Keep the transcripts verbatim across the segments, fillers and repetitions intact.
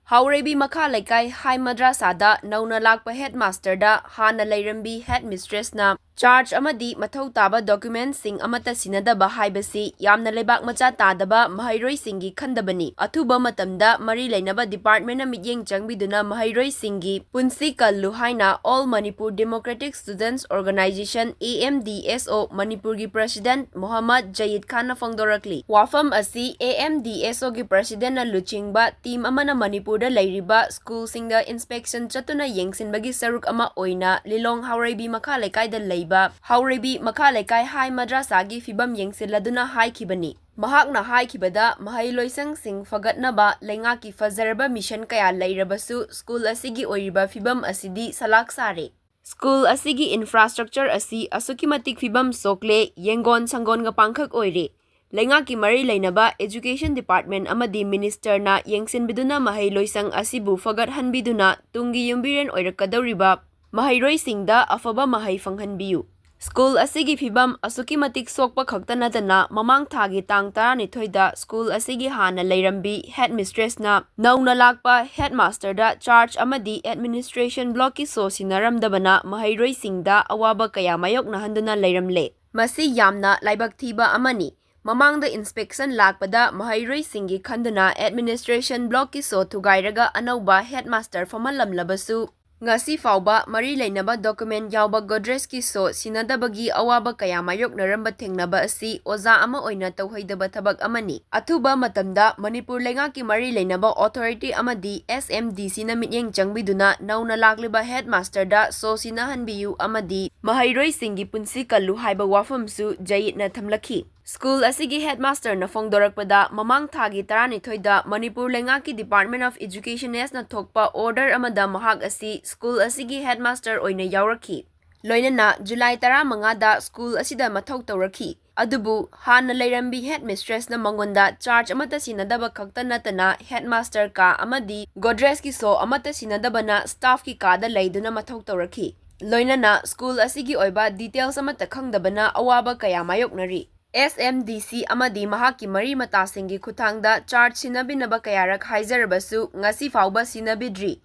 ꯍꯥꯎꯔꯩꯕꯤ ꯃꯈꯥ ꯂꯩꯀꯥꯏ ꯍꯥꯏ ꯃꯗ꯭ꯔꯥꯁꯥꯗ ꯅꯧꯅ ꯂꯥꯛꯄ ꯍꯦꯗꯃꯥꯁꯇꯔꯗ ꯍꯥꯟꯅ ꯂꯩꯔꯝꯕꯤ ꯍꯦꯗꯃꯤꯁꯇ꯭ꯔꯦꯁꯅ ꯆꯥꯔꯖ ꯑꯃꯗꯤ ꯃꯊꯧ ꯇꯥꯕ ꯗꯣꯀ꯭ꯌꯨꯃꯦꯟꯠꯁꯤꯡ ꯑꯃꯠꯇ ꯁꯤꯟꯅꯗꯕ ꯍꯥꯏꯕꯁꯤ ꯌꯥꯝꯅ ꯂꯩꯕꯥꯛ ꯃꯆꯥ ꯇꯥꯗꯕ ꯃꯍꯩꯔꯣꯏꯁꯤꯡꯒꯤ ꯈꯟꯗꯕꯅꯤ꯫ ꯑꯊꯨꯕ ꯃꯇꯝꯗ ꯃꯔꯤ ꯂꯩꯅꯕ ꯗꯤꯄꯥꯔꯠꯃꯦꯟꯠꯅ ꯃꯤꯠꯌꯦꯡ ꯆꯪꯕꯤꯗꯨꯅ ꯃꯍꯩꯔꯣꯏꯁꯤꯡꯒꯤ ꯄꯨꯟꯁꯤ ꯀꯜꯂꯨ ꯍꯥꯏꯅ All Manipur Democratic Students Organisation, A M D S O, ꯃꯅꯤꯄꯨꯔꯒꯤ ꯄ꯭ꯔꯁꯤꯗꯦꯟꯠ ꯃꯣꯍꯝꯃꯗ ꯖꯌꯤꯗ ꯈꯥꯟꯅ ꯐꯣꯡꯗꯣꯔꯛꯂꯤ꯫ ꯋꯥꯐꯝ ꯑꯁꯤ A M D S Oꯒꯤ ꯄ꯭ꯔꯁꯤꯗꯦꯟꯠꯅ ꯂꯨꯆꯤꯡꯕ ꯇꯤꯝ ꯑꯃꯅ ꯃꯅꯤꯄꯨꯔꯗ ꯂꯩꯔꯤꯕ ꯁ꯭ꯀꯨꯜꯁꯤꯡꯗ ꯏꯟꯁꯄꯦꯛꯁꯟ ꯆꯠꯇꯨꯅ ꯌꯦꯡꯁꯤꯟꯕꯒꯤ ꯁꯔꯨꯛ ꯑꯃ ꯑꯣꯏꯅ ꯂꯤꯂꯣꯡ ꯍꯥꯎꯔꯩꯕꯤ ꯃꯈꯥ ꯂꯩꯀꯥꯏꯗ ꯂꯩꯕ ꯍꯥꯎꯔꯩꯕꯤ ꯃꯈꯥ ꯂꯩꯀꯥꯏ ꯍꯥꯏ ꯃꯗ꯭ꯔꯥꯁꯥꯒꯤ ꯐꯤꯕꯝ ꯌꯦꯡꯁꯤꯜꯂꯗꯨꯅ ꯍꯥꯏꯈꯤꯕꯅꯤ꯫ ꯃꯍꯥꯛꯅ ꯍꯥꯏꯈꯤꯕꯗ, ꯃꯍꯩꯂꯣꯏꯁꯪꯁꯤꯡ ꯐꯒꯠꯅꯕ ꯂꯩꯉꯥꯛꯀꯤ ꯐꯖꯔꯕ ꯃꯤꯁꯟ ꯀꯌꯥ ꯂꯩꯔꯕꯁꯨ ꯁ꯭ꯀꯨꯜ ꯑꯁꯤꯒꯤ ꯑꯣꯏꯔꯤꯕ ꯐꯤꯕꯝ ꯑꯁꯤꯗꯤ ꯁꯂꯥꯛ ꯁꯥꯔꯦ꯫ ꯁ꯭ꯀꯨꯜ ꯑꯁꯤꯒꯤ ꯏꯟꯐ꯭ꯔꯥꯁ꯭ꯇ꯭ꯔꯛꯆꯔ ꯑꯁꯤ ꯑꯁꯨꯛꯀꯤ ꯃꯇꯤꯛ ꯐꯤꯕꯝ ꯁꯣꯛꯂꯦ, ꯌꯦꯡꯒꯣꯟ ꯁꯪꯒꯣꯟꯒ ꯄꯥꯡꯈꯛ ꯑꯣꯏꯔꯦ꯫ ꯂꯩꯉꯥꯛꯀꯤ ꯃꯔꯤ ꯂꯩꯅꯕ ꯑꯦꯖꯨꯀꯦꯁꯟ ꯗꯤꯄꯥꯔꯠꯃꯦꯟꯠ ꯑꯃꯗꯤ ꯃꯤꯅꯤꯁꯇꯔꯅ ꯌꯦꯡꯁꯤꯟꯕꯤꯗꯨꯅ ꯃꯍꯩꯂꯣꯏꯁꯪ ꯑꯁꯤꯕꯨ ꯐꯒꯠꯍꯟꯕꯤꯗꯨꯅ ꯇꯨꯡꯒꯤ ꯌꯨꯝꯕꯤꯔꯦꯟ ꯑꯣꯏꯔꯛꯀꯗꯧꯔꯤꯕ ꯃꯍꯩꯔꯣꯏꯁꯤꯡꯗ ꯑꯐꯕ ꯃꯍꯩ ꯐꯪꯍꯟꯕꯤꯌꯨ꯫ ꯁ꯭ꯀꯨꯜ ꯑꯁꯤꯒꯤ ꯐꯤꯕꯝ ꯑꯁꯨꯛꯀꯤ ꯃꯇꯤꯛ ꯁꯣꯛꯄ ꯈꯛꯇ ꯅꯠꯇꯅ ꯃꯃꯥꯡ ꯊꯥꯒꯤ ꯇꯥꯡ ꯇꯔꯥꯅꯤꯊꯣꯏꯗ ꯁ꯭ꯀꯨꯜ ꯑꯁꯤꯒꯤ ꯍꯥꯟꯅ ꯂꯩꯔꯝꯕꯤ ꯍꯦꯗꯃꯤꯁꯇ꯭ꯔꯦꯁꯅ ꯅꯧꯅ ꯂꯥꯛꯄ ꯍꯦꯗꯃꯥꯁꯇꯔꯗ ꯆꯥꯔꯖ ꯑꯃꯗꯤ ꯑꯦꯗꯃꯤꯅꯤꯁꯇ꯭ꯔꯦꯁꯟ ꯕ꯭ꯂꯣꯛꯀꯤ ꯁꯣ ꯁꯤꯟꯅꯔꯝꯗꯕꯅ ꯃꯍꯩꯔꯣꯏꯁꯤꯡꯗ ꯑꯋꯥꯕ ꯀꯌꯥ ꯃꯥꯌꯣꯛꯅꯍꯟꯗꯨꯅ ꯂꯩꯔꯝꯂꯦ꯫ ꯃꯁꯤ ꯌꯥꯝꯅ ꯂꯥꯏꯕꯛ ꯊꯤꯕ ꯑꯃꯅꯤ꯫ ꯃꯃꯥꯡꯗ ꯏꯟꯁꯄꯦꯛꯁꯟ ꯂꯥꯛꯄꯗ ꯃꯍꯩꯔꯣꯏꯁꯤꯡꯒꯤ ꯈꯟꯗꯨꯅ ꯑꯦꯗꯃꯤꯅꯤꯁꯇ꯭ꯔꯦꯁꯟ ꯕ꯭ꯂꯣꯛꯀꯤ ꯁꯣ ꯊꯨꯒꯥꯏꯔꯒ ꯑꯅꯧꯕ ꯍꯦꯗꯃꯥꯁꯇꯔ ꯐꯝꯍꯜꯂꯝꯂꯕꯁꯨ, ꯉꯁꯤ ꯐꯥꯎꯕ ꯃꯔꯤ ꯂꯩꯅꯕ ꯗꯣꯀ꯭ꯌꯨꯃꯦꯟꯠ ꯌꯥꯎꯕ ꯒꯣꯗ꯭ꯔꯦꯖꯀꯤ ꯁꯣ ꯁꯤꯟꯅꯗꯕꯒꯤ ꯑꯋꯥꯕ ꯀꯌꯥ ꯃꯥꯌꯣꯛꯅꯔꯝꯕ ꯊꯦꯡꯅꯕ ꯑꯁꯤ ꯑꯣꯖꯥ ꯑꯃ ꯑꯣꯏꯅ ꯇꯧꯍꯩꯗꯕ ꯊꯕꯛ ꯑꯃꯅꯤ꯫ ꯑꯊꯨꯕ ꯃꯇꯝꯗ ꯃꯅꯤꯄꯨꯔ ꯂꯩꯉꯥꯛꯀꯤ ꯃꯔꯤ ꯂꯩꯅꯕ ꯑꯣꯊꯣꯔꯤꯇꯤ ꯑꯃꯗꯤ S M D Cꯅ ꯃꯤꯠꯌꯦꯡ ꯆꯪꯕꯤꯗꯨꯅ ꯅꯧꯅ ꯂꯥꯛꯂꯤꯕ ꯍꯦꯗꯃꯥꯁꯇꯔꯗ ꯁꯣ ꯁꯤꯟꯅꯍꯟꯕꯤꯌꯨ ꯑꯃꯗꯤ ꯃꯍꯩꯔꯣꯏꯁꯤꯡꯒꯤ ꯄꯨꯟꯁꯤ ꯀꯜꯂꯨ ꯍꯥꯏꯕ ꯋꯥꯐꯝꯁꯨ ꯖꯌꯤꯠꯅ ꯊꯝꯂꯛꯈꯤ꯫ ꯁ꯭ꯀꯨꯜ ꯑꯁꯤꯒꯤ ꯍꯦꯗꯃꯥꯁꯇꯔꯅ ꯐꯣꯡꯗꯣꯔꯛꯄꯗ, ꯃꯃꯥꯡ ꯊꯥꯒꯤ ꯇꯔꯥꯅꯤꯊꯣꯏꯗ ꯃꯅꯤꯄꯨꯔ ꯂꯩꯉꯥꯛꯀꯤ Department of Educationꯅ ꯊꯣꯛꯄ ꯑꯣꯔꯗꯔ ꯑꯃꯗ ꯃꯍꯥꯛ ꯑꯁꯤ ꯁ꯭ꯀꯨꯜ ꯑꯁꯤꯒꯤ ꯍꯦꯗꯃꯥꯁꯇꯔ ꯑꯣꯏꯅ ꯌꯥꯎꯔꯛꯈꯤ꯫ ꯂꯣꯏꯅꯅ ꯖꯨꯂꯥꯏ ꯇꯔꯥꯃꯉꯥꯗ ꯁ꯭ꯀꯨꯜ ꯑꯁꯤꯗ ꯃꯊꯧ ꯇꯧꯔꯛꯈꯤ꯫ ꯑꯗꯨꯕꯨ ꯍꯥꯟꯅ ꯂꯩꯔꯝꯕꯤ ꯍꯦꯗꯃꯤꯁꯇ꯭ꯔꯦꯁꯅ ꯃꯉꯣꯟꯗ ꯆꯥꯔꯖ ꯑꯃꯠꯇ ꯁꯤꯟꯅꯗꯕ ꯈꯛꯇ ꯅꯠꯇꯅ ꯍꯦꯗꯃꯥꯁꯇꯔ ꯀꯥ ꯑꯃꯗꯤ ꯒꯣꯗ꯭ꯔꯦꯖꯀꯤ ꯁꯣ ꯑꯃꯠꯇ ꯁꯤꯟꯅꯗꯕꯅ ꯁ꯭ꯇꯥꯐꯀꯤ ꯀꯥꯗ ꯂꯩꯗꯨꯅ ꯃꯊꯧ ꯇꯧꯔꯛꯈꯤ꯫ ꯂꯣꯏꯅꯅ ꯁ꯭ꯀꯨꯜ ꯑꯁꯤꯒꯤ ꯑꯣꯏꯕ ꯗꯤꯇꯦꯜꯁ ꯑꯃꯠꯇ ꯈꯪꯗꯕꯅ ꯑꯋꯥꯕ ꯀꯌꯥ ꯃꯥꯌꯣꯛꯅꯔꯤ꯫ ꯑꯦꯁ ꯑꯦꯝ ꯗꯤ ꯁꯤ ꯑꯃꯗꯤ ꯃꯍꯥꯛꯀꯤ ꯃꯔꯤ ꯃꯇꯥꯁꯤꯡꯒꯤ ꯈꯨꯠꯊꯥꯡꯗ charge ꯁꯤꯟꯅꯕꯤꯅꯕ ꯀꯌꯥꯔꯛ ꯍꯥꯏꯖꯔꯕꯁꯨ ꯉꯁꯤ ꯐꯥꯎꯕ ꯁꯤꯟꯅꯕꯤꯗ꯭ꯔꯤ꯫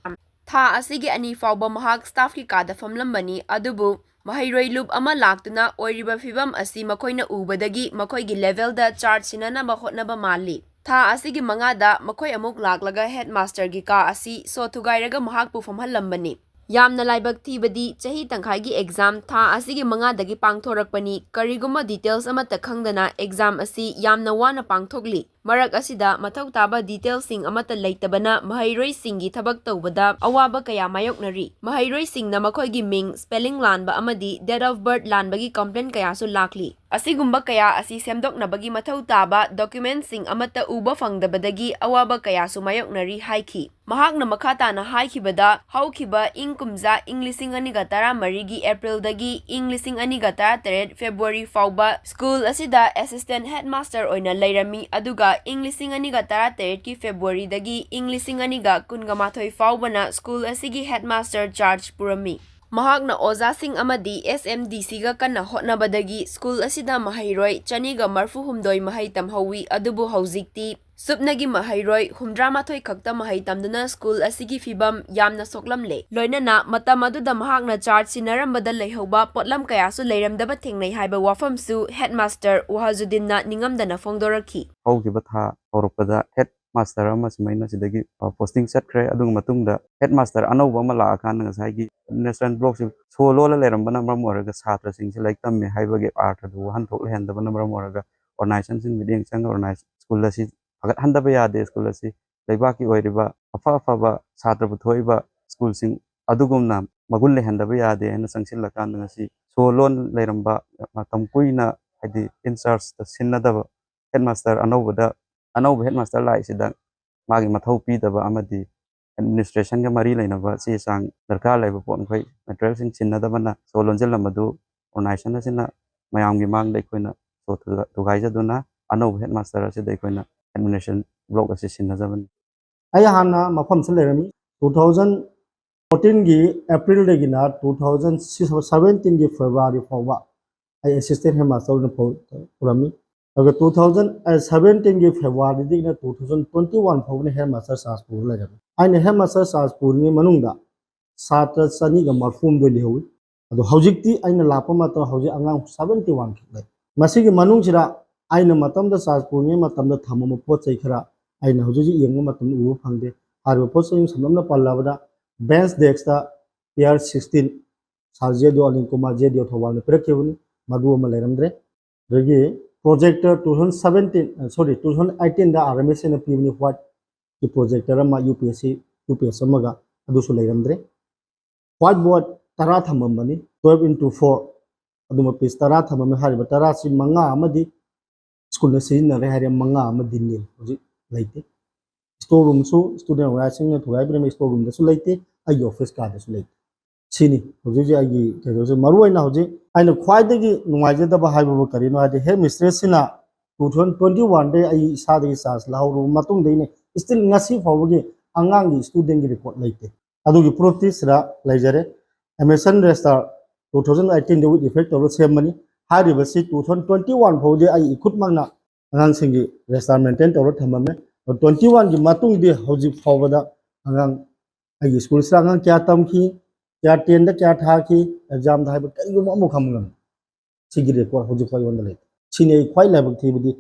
ꯊꯥ ꯑꯁꯤꯒꯤ ꯑꯅꯤ ꯐꯥꯎꯕ ꯃꯍꯥꯛ staffꯀꯤ ꯀꯥꯗ ꯐꯝꯂꯝꯕꯅꯤ, ꯑꯗꯨꯕꯨ ꯃꯍꯩꯔꯣꯏ ꯂꯨꯞ ꯑꯃ ꯂꯥꯛꯇꯨꯅ ꯑꯣꯏꯔꯤꯕ ꯐꯤꯕꯝ ꯑꯁꯤ ꯃꯈꯣꯏꯅ ꯎꯕꯗꯒꯤ ꯃꯈꯣꯏꯒꯤ levelꯗ charge ꯁꯤꯟꯅꯅꯕ ꯍꯣꯠꯅꯕ ꯃꯥꯜꯂꯤ꯫ ꯊꯥ ꯑꯁꯤꯒꯤ ꯃꯉꯥꯗ ꯃꯈꯣꯏ ꯑꯃꯨꯛ ꯂꯥꯛꯂꯒ headmasterꯒꯤ ꯀꯥ ꯑꯁꯤ ꯁꯣ ꯊꯨꯒꯥꯏꯔꯒ ꯃꯍꯥꯛꯄꯨ ꯐꯝꯍꯜꯂꯝꯕꯅꯤ꯫ ꯌꯥꯝꯅ ꯂꯥꯏꯕꯛ ꯊꯤꯕꯗꯤ ꯆꯍꯤ ꯇꯪꯈꯥꯏꯒꯤ exam ꯊꯥ ꯑꯁꯤꯒꯤ ꯃꯉꯥꯗꯒꯤ ꯄꯥꯡꯊꯣꯔꯛꯄꯅꯤ꯫ ꯀꯔꯤꯒꯨꯝꯕ details ꯑꯃꯠꯇ ꯈꯪꯗꯅ exam ꯑꯁꯤ ꯌꯥꯝꯅ ꯋꯥꯅ ꯄꯥꯡꯊꯣꯛꯂꯤ꯫ ꯃꯔꯛ ꯑꯁꯤꯗ ꯃꯊꯧ ꯇꯥꯕ detailꯁꯤꯡ ꯑꯃꯠꯇ ꯂꯩꯇꯕꯅ ꯃꯍꯩꯔꯣꯏꯁꯤꯡꯒꯤ ꯊꯕꯛ ꯇꯧꯕꯗ ꯑꯋꯥꯕ ꯀꯌꯥ ꯃꯥꯌꯣꯛꯅꯔꯤ꯫ ꯃꯍꯩꯔꯣꯏꯁꯤꯡꯅ ꯃꯈꯣꯏꯒꯤ ꯃꯤꯡ spelling ꯂꯥꯟꯕ ꯑꯃꯗꯤ date of birth ꯂꯥꯟꯕꯒꯤ complaint ꯀꯌꯥꯁꯨ ꯂꯥꯛꯂꯤ꯫ ꯑꯁꯤꯒꯨꯝꯕ ꯀꯌꯥ ꯑꯁꯤ ꯁꯦꯝꯗꯣꯛꯅꯕꯒꯤ ꯃꯊꯧ ꯇꯥꯕ documentꯁꯤꯡ ꯑꯃꯠꯇ ꯎꯕ ꯐꯪꯗꯕꯗꯒꯤ ꯑꯋꯥꯕ ꯀꯌꯥꯁꯨ ꯃꯥꯌꯣꯛꯅꯔꯤ ꯍꯥꯏꯈꯤ꯫ ꯃꯍꯥꯛꯅ ꯃꯈꯥ ꯇꯥꯅ ꯍꯥꯏꯈꯤꯕꯗ, ꯍꯧꯈꯤꯕ ꯏꯪ ꯀꯨꯝꯖꯥ ꯏꯪ ꯂꯤꯁꯤꯡ ꯑꯅꯤꯒ ꯇꯔꯥꯃꯔꯤꯒꯤ Aprilꯗꯒꯤ ꯏꯪ ꯂꯤꯁꯤꯡ ꯑꯅꯤꯒ ꯇꯔꯥꯇꯔꯦꯠ February ꯐꯥꯎꯕ school ꯑꯁꯤꯗ assistant headmaster ꯑꯣꯏꯅ ꯂꯩꯔꯝꯃꯤ, ꯑꯗꯨꯒ ꯏꯪ ꯂꯤꯁꯤꯡ ꯑꯅꯤꯒ ꯇꯔꯥꯇꯔꯦꯠꯀꯤ Februaryꯗꯒꯤ ꯏꯪ ꯂꯤꯁꯤꯡ ꯑꯅꯤꯒ ꯀꯨꯟꯒ ꯃꯥꯊꯣꯏ ꯐꯥꯎꯕꯅ school ꯑꯁꯤꯒꯤ headmaster charge ꯄꯨꯔꯝꯃꯤ꯫ ꯃꯍꯥꯛꯅ ꯑꯣꯖꯥꯁꯤꯡ ꯑꯃꯗꯤ ꯑꯦꯁ ꯑꯦꯝ ꯗꯤ ꯁꯤꯒ ꯀꯟꯅ ꯍꯣꯠꯅꯕꯗꯒꯤ school ꯑꯁꯤꯗ ꯃꯍꯩꯔꯣꯏ ꯆꯅꯤꯒ ꯃꯔꯐꯨ ꯍꯨꯝꯗꯣꯏ ꯃꯍꯩ ꯇꯝꯍꯧꯋꯤ, ꯑꯗꯨꯕꯨ ꯍꯧꯖꯤꯛꯇꯤ ꯁꯨꯞꯅꯒꯤ ꯃꯍꯩꯔꯣꯏ ꯍꯨꯝꯗ꯭ꯔꯥ ꯃꯥꯊꯣꯏ ꯈꯛꯇ ꯃꯍꯩ ꯇꯝꯗꯨꯅ school ꯑꯁꯤꯒꯤ ꯐꯤꯕꯝ ꯌꯥꯝꯅ ꯁꯣꯛꯂꯝꯂꯦ꯫ ꯂꯣꯏꯅꯅ ꯃꯇꯝ ꯑꯗꯨꯗ ꯃꯍꯥꯛꯅ charge ꯁꯤꯟꯅꯔꯝꯕꯗ ꯂꯩꯍꯧꯕ ꯄꯣꯠꯂꯝ ꯀꯌꯥꯁꯨ ꯂꯩꯔꯝꯗꯕ ꯊꯦꯡꯅꯩ ꯍꯥꯏꯕ ꯋꯥꯐꯝꯁꯨ headmaster ꯋꯥꯍꯖꯨꯗꯤꯟꯅ ꯅꯤꯡꯉꯝꯗꯅ ꯐꯣꯡꯗꯣꯔꯛꯈꯤ꯫ ꯍꯧꯈꯤꯕ ꯊꯥ ꯍꯧꯔꯛꯄꯗ headmaster ꯑꯃ ꯁꯨꯃꯥꯏꯅ ꯁꯤꯗꯒꯤ, ꯑ, posting ꯆꯠꯈ꯭ꯔꯦ꯫ ꯑꯗꯨꯒꯤ ꯃꯇꯨꯡꯗ headmaster ꯑꯅꯧꯕ ꯑꯃ ꯂꯥꯛꯑꯀꯥꯟꯗ ꯉꯁꯥꯏꯒꯤ administration blockꯁꯤ ꯁꯣ ꯂꯣꯜꯂ ꯂꯩꯔꯝꯕꯅ ꯃꯔꯝ ꯑꯣꯏꯔꯒ ꯁꯥꯇ꯭ꯔꯁꯤꯡꯁꯤ ꯂꯥꯏꯔꯤꯛ ꯇꯝꯃꯦ ꯍꯥꯏꯕꯒꯤ ꯑꯥꯔꯊꯗꯨ ꯋꯥꯍꯟꯊꯣꯛ ꯂꯩꯍꯟꯗꯕꯅ ꯃꯔꯝ ꯑꯣꯏꯔꯒ organizationꯁꯤꯡ ꯃꯤꯠꯌꯦꯡ ꯆꯪꯉꯒ organize-, school ꯑꯁꯤ ꯐꯒꯠꯍꯟꯗꯕ ꯌꯥꯗꯦ꯫ School ꯑꯁꯤ ꯂꯩꯕꯥꯛꯀꯤ ꯑꯣꯏꯔꯤꯕ ꯑꯐ ꯑꯐꯕ ꯁꯥꯇ꯭ꯔ ꯄꯨꯊꯣꯛꯏꯕ schoolꯁꯤꯡ ꯑꯗꯨꯒꯨꯝꯅ ꯃꯒꯨꯟ ꯂꯩꯍꯟꯗꯕ ꯌꯥꯗꯦ ꯍꯥꯏꯅ ꯆꯪꯁꯤꯜꯂꯀꯥꯟꯗ ꯉꯁꯤ ꯁꯣ ꯂꯣꯟ ꯂꯩꯔꯝꯕ, ꯃꯇꯝ ꯀꯨꯏꯅ, ꯍꯥꯏꯗꯤ, in chargeꯇ ꯁꯤꯟꯅꯗꯕ headmaster ꯑꯅꯧꯕꯗ, ꯑꯅꯧꯕ headmaster ꯂꯥꯛꯏꯁꯤꯗ ꯃꯥꯒꯤ ꯃꯊꯧ ꯄꯤꯗꯕ ꯑꯃꯗꯤ administrationꯒ ꯃꯔꯤ ꯂꯩꯅꯕ ꯆꯦ ꯆꯥꯡ ꯗꯔꯀꯥꯔ ꯂꯩꯕ ꯄꯣꯠ ꯃꯈꯩ materialꯁꯤꯡ ꯁꯤꯟꯅꯗꯕꯅ ꯁꯣ ꯂꯣꯟꯁꯤꯜꯂꯝꯕꯗꯨ organization ꯑꯁꯤꯅ ꯃꯌꯥꯝꯒꯤ ꯃꯥꯡꯗ ꯑꯩꯈꯣꯏꯅ ꯁꯣ ꯊꯨꯒꯥꯏꯖꯗꯨꯅ ꯑꯅꯧꯕ headmaster ꯑꯁꯤꯗ ꯑꯩꯈꯣꯏꯅ administration block ꯑꯁꯤ ꯁꯤꯟꯅꯖꯕꯅꯤ꯫ ꯑꯩ ꯍꯥꯟꯅ ꯃꯐꯝꯁꯤꯗ ꯂꯩꯔꯝꯃꯤ꯫ Two thousand fourteenꯒꯤ Aprilꯗꯒꯤꯅ two thousand seventeenꯒꯤ February ꯐꯥꯎꯕ ꯑꯩ assistant headmaster ꯑꯣꯏꯅ ꯄꯨꯔꯝꯃꯤ꯫ ꯑꯗꯨꯒ two thousand seventeenꯒꯤ Februaryꯗꯒꯤꯅ two thousand twenty one ꯐꯥꯎꯕꯅ headmaster charge ꯄꯨꯔ ꯂꯩꯔꯝꯃꯤ꯫ ꯑꯩꯅ headmaster charge ꯄꯨꯔꯤꯉꯩ ꯃꯅꯨꯡꯗ ꯁꯥꯇ꯭ꯔ ꯆꯅꯤꯒ ꯃꯔꯐꯨ ꯍꯨꯝꯗꯣꯏ ꯂꯩꯍꯧꯏ꯫ ꯑꯗꯣ ꯍꯧꯖꯤꯛꯇꯤ ꯑꯩꯅ ꯂꯥꯛꯄ ꯃꯇꯝ ꯍꯧꯖꯤꯛ ꯑꯉꯥꯡ seventy one ꯈꯛ ꯂꯩ꯫ ꯃꯁꯤꯒꯤ ꯃꯅꯨꯡꯁꯤꯗ ꯑꯩꯅ ꯃꯇꯝꯗ charge ꯄꯨꯔꯤꯉꯩ ꯃꯇꯝꯗ ꯊꯝꯃꯝꯕ ꯄꯣꯠ ꯆꯩ ꯈꯔ ꯑꯩꯅ ꯍꯧꯖꯤꯛ ꯍꯧꯖꯤꯛ ꯌꯦꯡꯕ ꯃꯇꯝꯗ ꯎꯕ ꯐꯪꯗꯦ꯫ ꯍꯥꯏꯔꯤꯕ ꯄꯣꯠ ꯆꯩ ꯁꯝꯂꯞꯅ ꯄꯜꯂꯕꯗ bench deskꯇ pair sixteen, Sir J D O Anil Kumar, J D O ꯊꯧꯕꯥꯜꯅ ꯄꯤꯔꯛꯈꯤꯕꯅꯤ, ꯃꯗꯨ ꯑꯃ ꯂꯩꯔꯝꯗ꯭ꯔꯦ꯫ ꯑꯗꯒꯤ projector two thousand seventeen, sorry, two thousand eighteenꯗ R M S Aꯅ ꯄꯤꯕꯅꯤ, whiteꯀꯤ projector ꯑꯃ, U P S C, U P S ꯑꯃꯒ, ꯑꯗꯨꯁꯨ ꯂꯩꯔꯝꯗ꯭ꯔꯦ꯫ Whiteboard ꯇꯔꯥ ꯊꯝꯃꯝꯕꯅꯤ, twelve into four, ꯑꯗꯨꯝꯕ piece ꯇꯔꯥ ꯊꯝꯃꯝꯃꯤ꯫ ꯍꯥꯏꯔꯤꯕ ꯇꯔꯥꯁꯤ ꯃꯉꯥ ꯑꯃꯗꯤ schoolꯅ ꯁꯤꯖꯤꯟꯅꯔꯦ ꯍꯥꯏꯔꯦ, ꯃꯉꯥ ꯑꯃꯗꯤ ꯅꯤꯜ, ꯍꯧꯖꯤꯛ ꯂꯩꯇꯦ꯫ Store roomꯁꯨ student organizationꯅ ꯊꯨꯒꯥꯏꯕꯤꯔꯝꯃꯤ, store roomꯗꯁꯨ ꯂꯩꯇꯦ, ꯑꯩꯒꯤ office ꯀꯥꯗꯁꯨ ꯂꯩꯇꯦ꯫ ꯁꯤꯅꯤ ꯍꯧꯖꯤꯛ ꯍꯧꯖꯤꯛ ꯑꯩꯒꯤ ꯀꯩꯅꯣꯁꯦ꯫ ꯃꯔꯨ ꯑꯣꯏꯅ ꯍꯧꯖꯤꯛ ꯑꯩꯅ ꯈ꯭ꯋꯥꯏꯗꯒꯤ ꯅꯨꯡꯉꯥꯏꯖꯗꯕ ꯍꯥꯏꯕꯕꯨ ꯀꯔꯤꯅꯣ ꯍꯥꯏꯗꯤ, headmistressꯁꯤꯅ two thousand twenty oneꯗꯒꯤ ꯑꯩ ꯏꯁꯥꯗꯒꯤ charge ꯂꯧꯍꯧꯔꯕ ꯃꯇꯨꯡꯗꯒꯤꯅꯦ, still ꯉꯁꯤ ꯐꯥꯎꯕꯒꯤ ꯑꯉꯥꯡꯒꯤ studentꯀꯤ record ꯂꯩꯇꯦ꯫ ꯑꯗꯨꯒꯤ proofꯇꯤ ꯁꯤꯗ ꯂꯩꯖꯔꯦ꯫ Admission register two thousand eighteenꯗ with effect ꯇꯧꯔꯒ ꯁꯦꯝꯕꯅꯤ꯫ ꯍꯥꯏꯔꯤꯕꯁꯤ two thousand twenty one ꯐꯥꯎꯗꯤ ꯑꯩ ꯏꯈꯨꯠꯃꯛꯅ ꯑꯉꯥꯡꯁꯤꯡꯒꯤ register maintain ꯇꯧꯔꯒ ꯊꯝꯃꯝꯃꯦ꯫ Twenty oneꯒꯤ ꯃꯇꯨꯡꯗꯤ ꯍꯧꯖꯤꯛ ꯐꯥꯎꯕꯗ ꯑꯉꯥꯡ, ꯑꯩꯒꯤ schoolꯁꯤꯗ ꯑꯉꯥꯡ ꯀꯌꯥ ꯇꯝꯈꯤ, ꯀꯌꯥ tenꯗ ꯀꯌꯥ ꯊꯥꯈꯤ, examꯗ ꯍꯥꯏꯕ ꯀꯔꯤꯒꯨꯝꯕ ꯑꯃꯐꯥꯎ ꯈꯪꯕ ꯉꯝꯗꯦ꯫ ꯁꯤꯒꯤ record ꯍꯧꯖꯤꯛ ꯐꯥꯎ ꯑꯩꯉꯣꯟꯗ ꯂꯩꯇꯦ꯫ ꯁꯤꯅꯤ ꯑꯩ ꯈ꯭ꯋꯥꯏ ꯂꯥꯏꯕꯛ ꯊꯤꯕꯗꯤ꯫